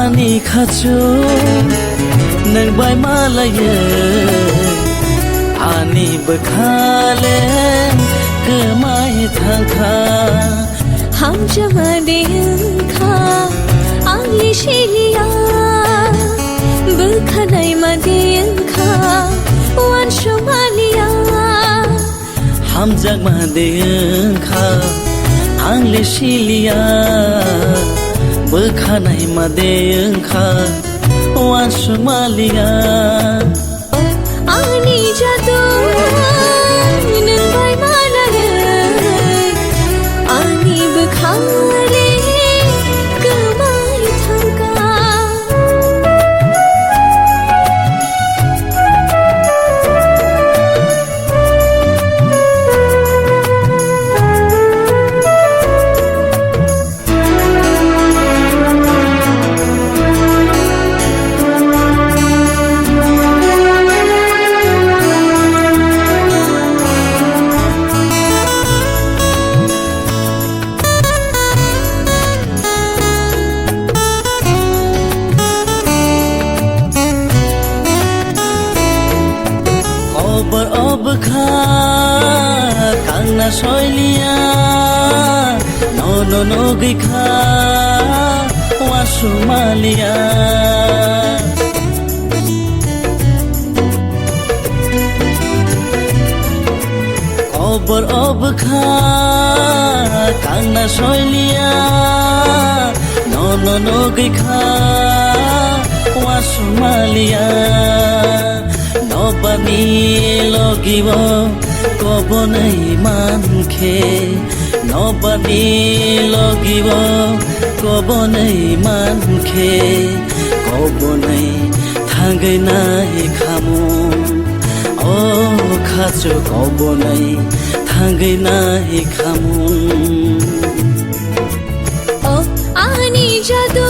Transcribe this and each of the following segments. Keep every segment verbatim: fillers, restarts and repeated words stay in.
Ani khachu nwng bai malaiwi ani bwkhale kwmai thangkha. Hamjakma de wngkha, ang le siliya. Bwkha naima de wngkha, uansukmaliya. Hamjakma de wngkha, ang le siliya. Bwkha naima de wngkha, uansukmaliya. Ani jadu nwng bai malaiwi, ani bwkhale kwmai thangkha. Kobor o bwkha kangna soiliya, nono nugwi kha uansukmaliya. Kobor o bwkha kangna soiliya, nono nugwi kha uansukmaliya. Nobani logibo kobonai mankhe, nobani logibo kobonai mankhe, kobonai thangwi nai khamun. O khachu kobonai thangwi nai khamun. O ani jadu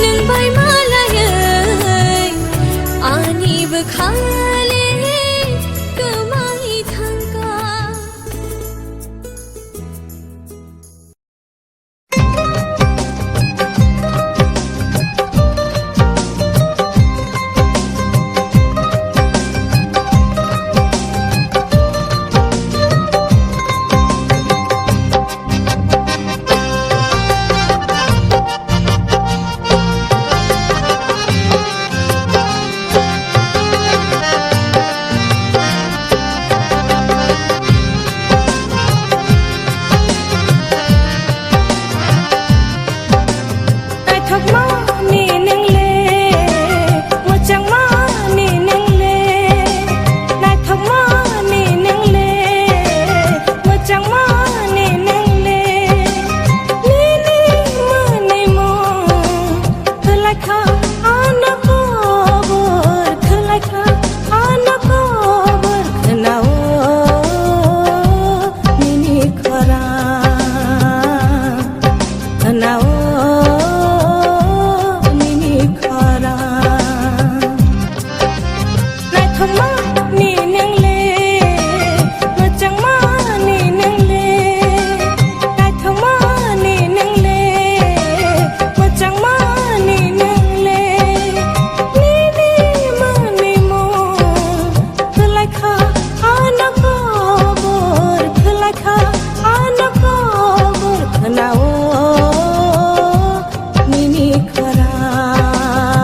nwng bai malaiwi, ani bwkhale kwmai thangkha. Naithokmani nwngle, mwchangmani nwngle, naithokmani nwngle, mwchangmani nwngle, nini mwnwimo. Khwlaikha ano kobor, khwlaikha ano kobor, khwnao nini khorang, khwnao nini khorang. Naithokmani nwngle, mwchangmani nwngle, naithokmani nwngle, mwchangmani nwngle, nini mwnwimung khwlaikha ano kobor, khwlaikha ano kobor, khwnao nini khorang,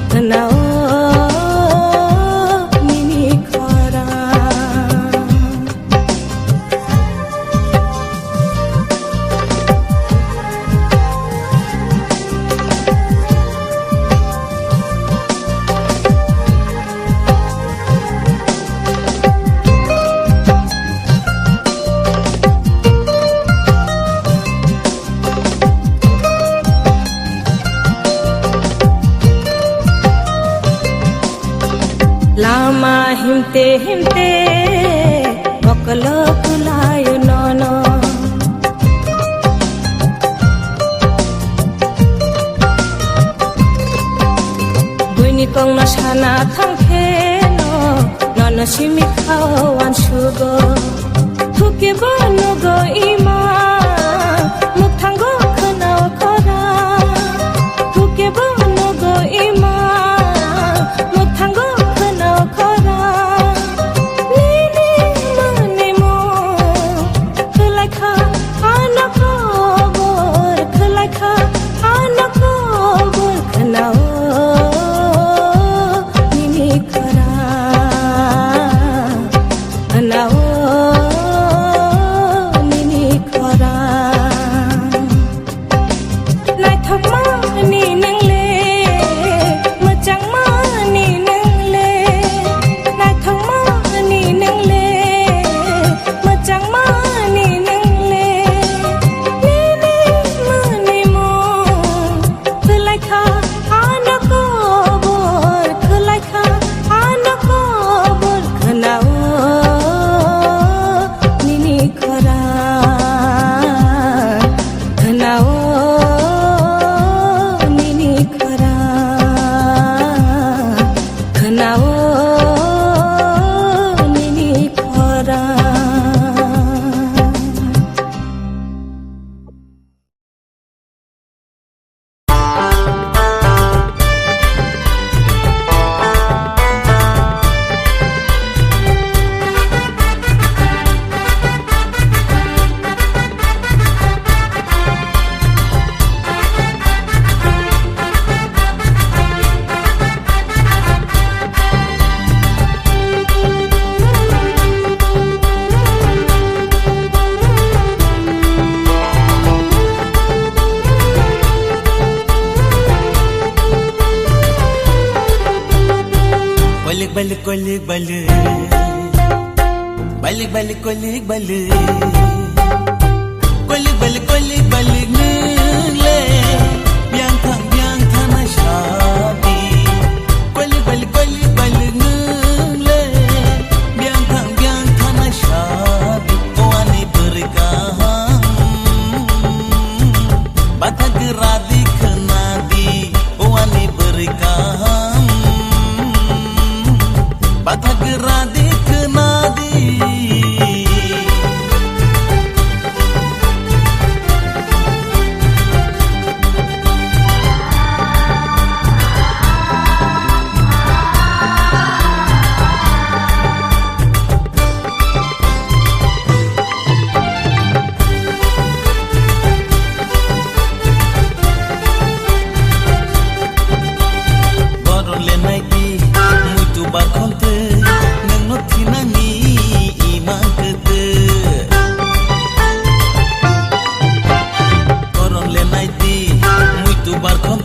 khwnao nini khorang. Lama himte himte bokolo kulai nono. Buini kongno sana thangkhe no, nono simi khao uansugo. Thuke bo nugo ima, mukthango khwnao khorang. Naithokmani nwngle, mwchangmani nwngle, naithokmani nwngle, mwchangmani nwngle, nini mwnwi mung, khwlaikha ano kobor, khwlaikha ano kobor, khwnao nini khorang. Khwnao nini khorang, khwnao nini khorang. Balik, balik, balik, balik. Balik, balik, balik, balik. Balik, balik, balik, balik, nung le. Biang thang, biang thana shadi. Balik, balik, balik, balik, nung le. Biang thang, biang thana shadi. O ani bwrwi kaham. Batha gra di khna di. O ani bwrwi kaham. Batha gra di khna di. Boron le nai di, muitu bar khon twi, nwng no thinani ima kwtwi. Boron le nai di, muitu bar khon